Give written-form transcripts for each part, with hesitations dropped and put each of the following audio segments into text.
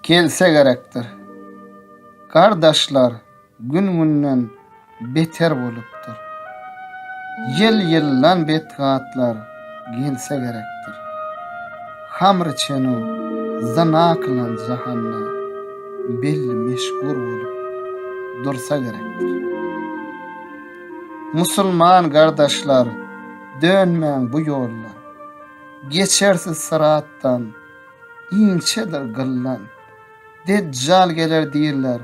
Gelse gerekdir. Gardaşlar gün-günden beter bolupdyr. Ýyl-ýyldan betgatlar gelse gerekdir. Hamr içen-u zyna kylan jahanda belli meşhur bolup dursa gerekdir. Musulman gardaşlar dönmäň bu ýoldan. Geçersiz syratdan, inçedir gyldan. Dejjal geler diýrler,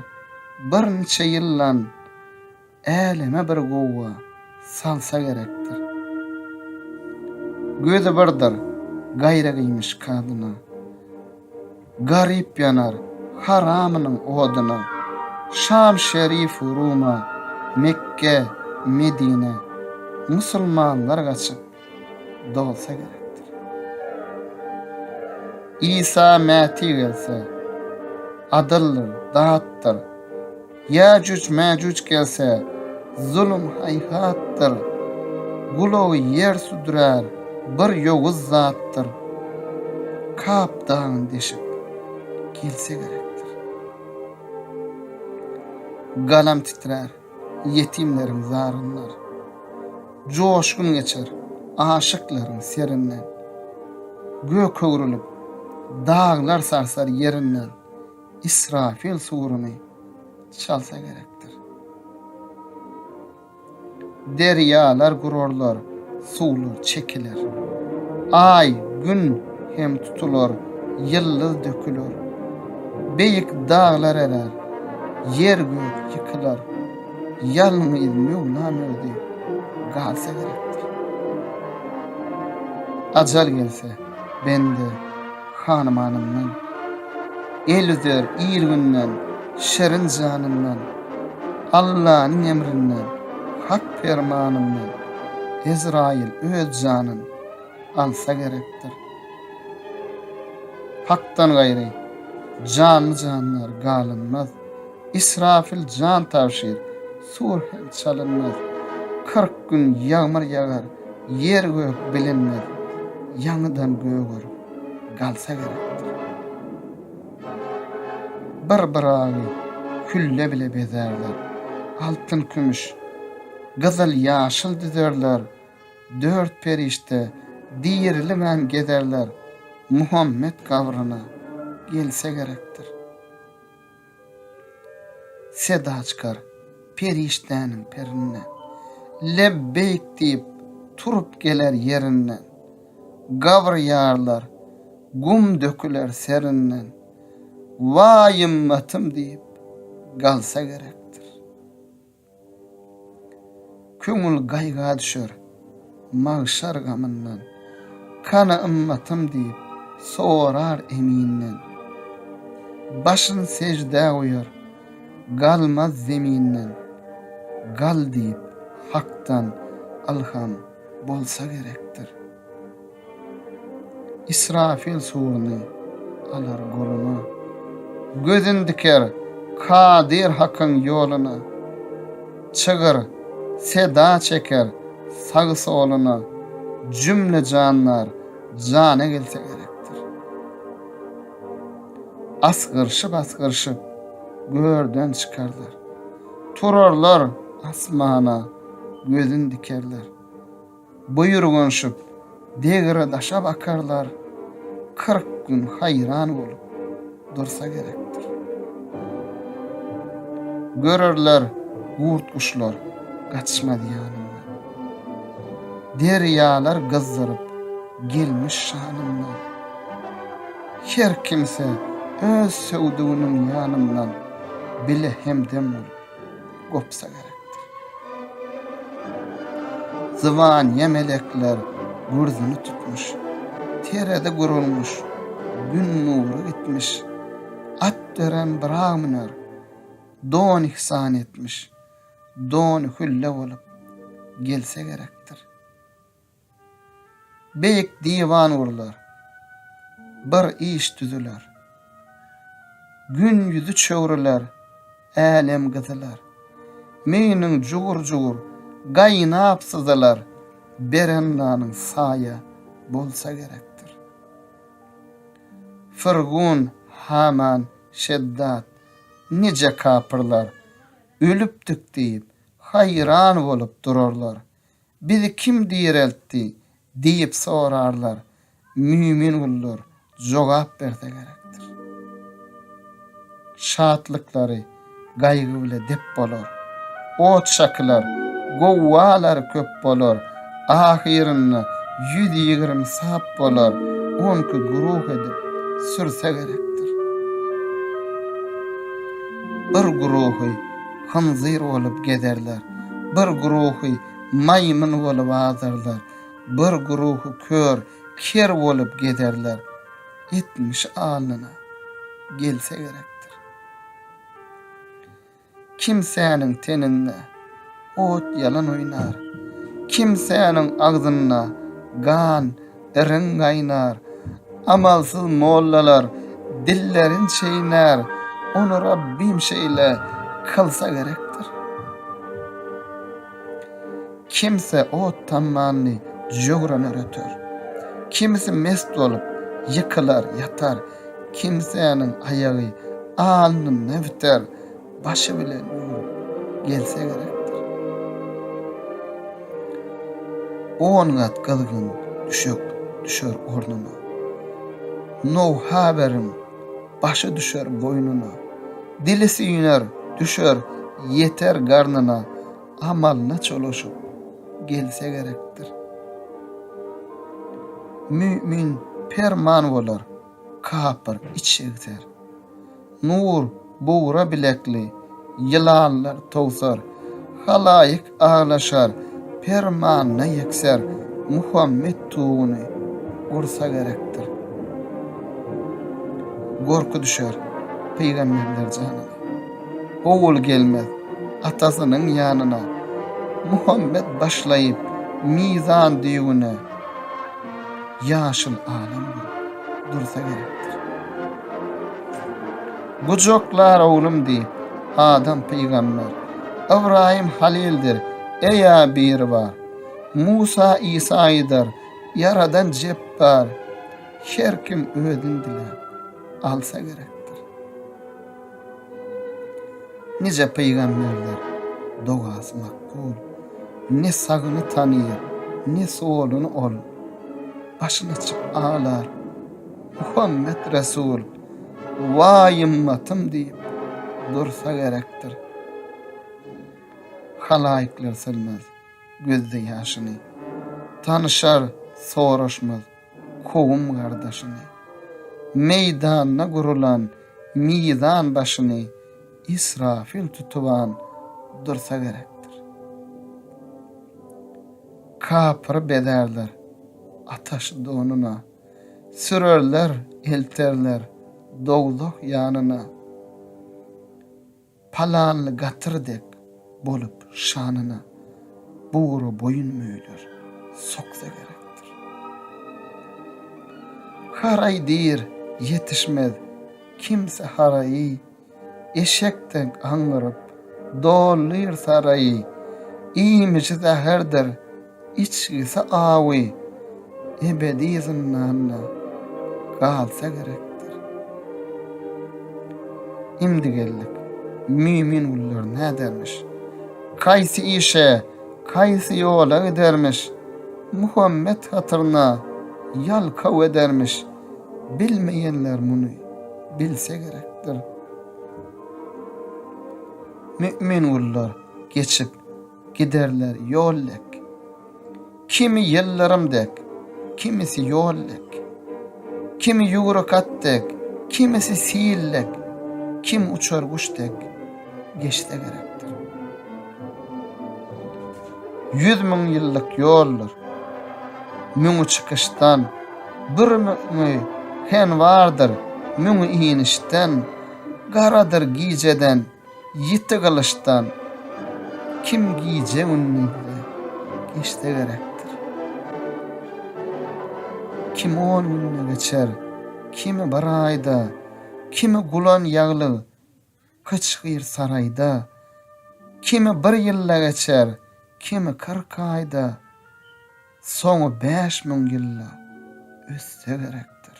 birniçe ýyldan äleme bir gowga salsa gerekdir. Gözi birdir, gaýra gyýmyş kadyna. Garyp ýanar haramynyň oduna. Şam şerif Ruma, Mekge, Medine musulmanlar gaçyp dolsa gerekdir. Isa Mäti gelse, adyldyr, datdyr. Ýäjüj-mäjüj gelse, zulum haýhatdyr. Gulagy ýer südürär bir ýowuz zatdyr. Kap dagyny deşip gelse gerekdir. Galam titrär ýetimleriň zaryndan. Joşgun geçer aşyklaryň serinden. Gök öwrülip, daglar sarsar ýerinden. Israfil suruny çalsa gerekdir. Derýalar gurarlar, suwlar çekiler. Aý, Gün hem tutular, ýyldyz döküler. Beýik daglar erär, ýer-gök ýykylar. Ýalňyz Möwlam özi galsa gerekdir. Ajal gelse, bende hanymanyndan, El üzer il-günden, şirin janyndan, Allanyň emrinden, Hak permanyndan, Ezraýyl öz janyn alsa gerekdir. Hakdan gaýry janly-jandar galynmaz, Israfyl jan tabşyr, sur hem çalynmaz. 40 gün ýagmyr ýagar, ýer-gök bilinmez, Ýaňydan gögerip galsa gerekdir. Bir byragy külle bile bezärler, Altyn-kümüş, gyzyl-ýaşyl düzerler, Dört perişde dirilimän gezerler, Muhammet gabryna gelse gerekdir. Seda çykar perişdäniň perinden, Lebbeýk diýip turup geler ýerinden, Gabr ýarylar, gum döküler serinden, Waý ymmatym diýip galsa gerekdir. Köňül gaýga düşer magşar gamyndan, Kany ymmatym diýip, sorar eminden. Başyn seždä goýar, galmaz zeminden, Gal diýip, Hakdan ylham bolsa gerekdir. Israfil suruny alar goluna, Gözün diker Kadyr Hakyň ýoluna. Çygyr, seda çeker sag-soluna, Jümle jandar jana gelse gerekdir. Asgyryşyp-asgyryşyp görden çykarlar, Turarlar asmana gözün dikerler. Buýurganyşyp, degre-daşa bakarlar, 40 gün haýran bolup dursa gerekdir. Görerler gurt-guşlar gaçmaz ýanyndan. Derýalar gyzdyryp gelmiş şanyndan. Her kimse öz söwdüginiň ýanyndan bile hemdem bolup gopsa gerekdir. Zybanyýa melekler gürzüni tutmuş, Terezi gurulmuş, gün nury gitmiş, At beren byrag müner, don ihsan etmiş, Dony hülle bolup gelse gerekdir. Beýik diwan gurlar, bir iş düzüler. Gün ýüzi çöwrüler, älem gyzylar. Meýniň jugur-jugur gaýnap syzylar, Beren nanyň saýa bolsa gerekdir. Fyrgun, Haman. Şeddat, Nije kapyrlar, Ölüpdik diýip, haýran bolup durarlar. Bizi kim direltdi? diýip sorarlar. Mümin gullar jogap berse gerekdir. Şatlyklary gaýgy bile dep bolar. Ot çakylar, gowgalar köp bolar. Ahyrynda 120 sap bolar, onki guruh edip sürse gerekdir. Bir guruhy hynzyr bolup gezerler, bir guruhy maýmyn bolup azarlar, bir guruhy kör, ker bolup gezerler, etmişi alnyna gelse gerekdir. Kimsäniň teninde ot ýalan oýnar, Kimsäniň agzynda gan, iriň gaýnar, Amalsyz mollalar dillerin çeýnär, Ony Rabbim şeýle kylsa gerekdir. Kimse ot tammanyny jöwrener öter. Kimsi mest bolup, ýykylar, ýatar. Kimsäniň aýagy alnynda biter, başy bilen ýüwrüp gelse gerekdir. On gat gyzgyn düşek düşer ornuna. Nowha beriň, başy düşer boýnuna. Dili süýner, düşer, ýeter garnyna. Amalyna çolaşyp gelse gerekdir. Mümin perman bolar, kapyr iç egser. Nur bugra bilekli ýylanlar towsar, Halaýyk aglaşar, permanyna ýekser, Muhammet tuguny gursa gerekdir. Gorky düşer pygamberler janyna. Ogul gelmez atasynyň ýanyna. Muhammet başlaýyp mizan düýbüne, Ýaşyl alem bolup dursa gerekdir. Gujaklar oglum diýip, Adam pygamber, Ybraýym halyldyr, eý-ä Biribar. Musa Isa aýdar, Ýaradan Jepbar, Her kim özün diläp alsa gerekdir. Nije pygamberler dogasy makbul, Ne sagyny tanyr, ne soluny ol. Başyn açyp aglar, Muhammet Resul, Waý ymmatym diýip dursa gerekdir. Halaýyklar sylmaz gözde ýaşyny, Tanyşar, soraşmaz kowum gardaşyny. Meýdanda gurulan mizan başyny Israfil tutuban dursa gerekdir. Kapyry bezärler ataş donuna, Sürerler, elterler dowzah ýanyna. Palanly gatyr dek bolup şanyna Bugra boýun möýler soksa gerekdir. Haraý diýr, ýetişmez kimse haraýy, Eşek dek aňňyryp, doldyr saraýy, Iýmişi zäherdir, Içgisi awy ebedi zyndanda galsa gerekdir. Imdi geldik, mümin gullar nädermiş? Kaýsy işe, kaýsy ýola gidermiş? Muhammet hatyryna ýalkaw edermiş. Bilmeýänler muny bilse gerekdir. Mümin gullar geçip Giderler ýol dek. Kimi ýyldyrym dek, kimisi ýol dek. Kimi ýüwrük at dek, kimisi sil dek, kim uçar guş dek geçse gerekdir. 100.000 ýyllyk ýoldur. Müňi çykyşdan, bir müňi hen bardyr, müňi inişden, garadyr gijeden, Ýiti gylyçdan kim gije-gündizde geçse gerekdir. Kim on günde geçer, kimi bir aýda, kimi gulan ýaglyg kyçgyr saraýda, kimi bir ýylda geçer, kimi 40 aýda, soňy 5000 ýylda ötse gerekdir.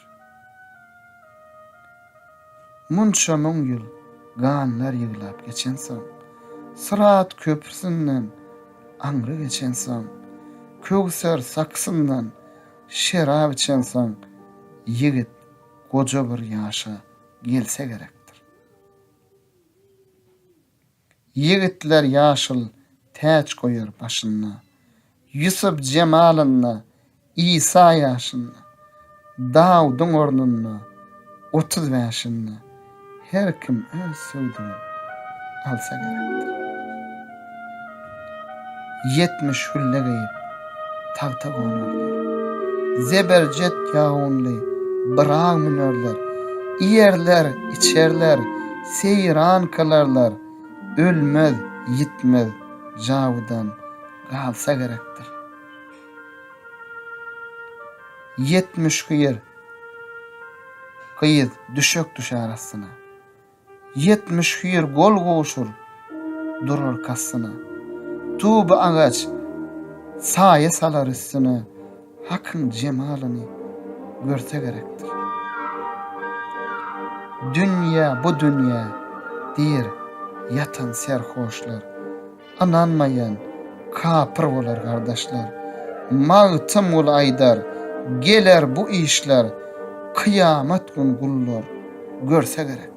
Munça müň ýyl ganlar ýyglap geçensoň, Syrat köprüsinden aňry geçensoň, Köwser saksyndan şerap içensoň, Ýigit goja bir ýaşa gelse gerekdir. Ýigitler ýaşyl täç goýar başynda, Ýusup jemalynda, Isa ýaşynda, Dawudyň ornunda, 30 bäşinde her kim öz söwdügin alsa gerekdir. 70 hülle geýip, tagta gonarlar. Zeberjet ýagynly byrag münerler. Iýerler, içerler, seýran kylarlar. Ölmez, ýitmez jawydan galsa gerekdir. 70 hyýr gyz düşek düşer astyna. 70 hüýr gol gowşur durar kastyna. Tuby agaç saýa salar üstüne, Hakyň jemalyny görse gerekdir. Dünýä bu dünýä diýr ýatan serhoşlar. Ynanmaýan kapyr bolar gardaşlar. Magtymguly aýdar, geler bu işler, Kyýamat gün gullar görse gerekdir.